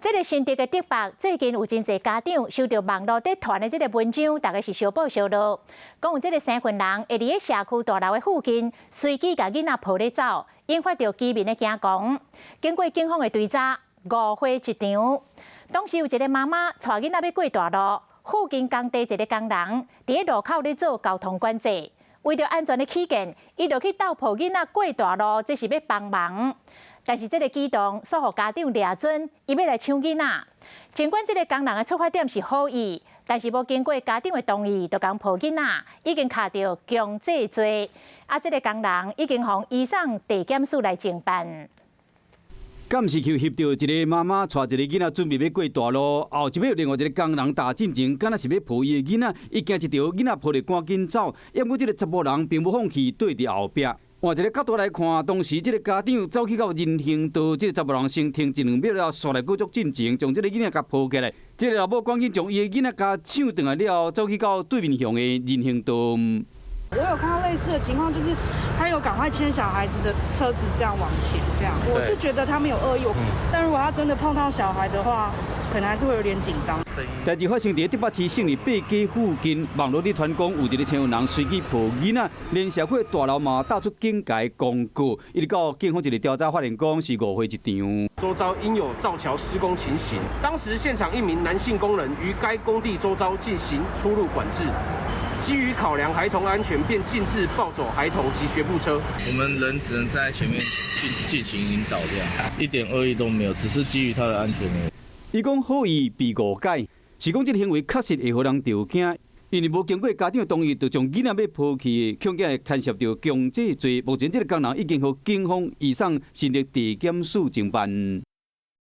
這个新竹的竹北，最近有真濟家長收著網路佇傳的這个文章，大家是相報相落，講有這个生份人會佇咧社區大樓的附近，隨機共囡仔抱咧走，引發著居民的驚惶。經過警方的追查，誤會一場。當時有一个媽媽帶囡仔欲過大路，附近工地一个工人佇咧路口咧做交通管制，為著安全的起見，伊就去鬥抱囡仔過大路，這是欲幫忙。但是這个舉動，煞予家長掠準，伊欲來搶囡仔。儘管這个工人的出發點是好意，但是無經過家長的同意，就共抱囡仔，已經敲著強制罪。啊，這个工人已經予移送地檢署來偵辦。監視器翕著一个媽媽帶一个囡仔準備欲過大路，後一尾另外一个工人踏進前，敢若是欲抱伊的囡仔，伊驚一著囡仔抱著趕緊走，毋過這个查埔人並無放棄，綴佇後壁。換一个角度來看，當時這个家長走去到人行道，這个查埔人先停一兩秒了，煞來閣足進前，將這个囡仔共抱起來。這个老母趕緊將伊的囡仔共搶轉來了，走去到對面向的人行道。我有看到類似的情況，就是他有趕快牽小孩子的車子這樣往前，這樣我是覺得他沒有惡意，但如果他真的碰到小孩的話，可能還是會有點緊張。代誌發生佇竹北市勝利八街附近，網路佇傳講有一个青年人隨機抱囡仔，連社區大樓嘛貼出警戒公告，一直到警方一个調查發現，講是誤會一場。周遭應有造橋施工情形，當時現場一名男性工人於該工地周遭進行出入管制。基於考量孩童安全，便徑自抱走孩童及學步車。我們人只能在前面進行引導，這樣一點惡意都沒有，只是基於他的安全。伊講好意被誤解，是講這个行為確實會予人著驚，因為無經過家長同意，就將囡仔欲抱去，恐驚會牽涉著強制罪。目前這个工人已經予警方移送新竹地檢署偵辦。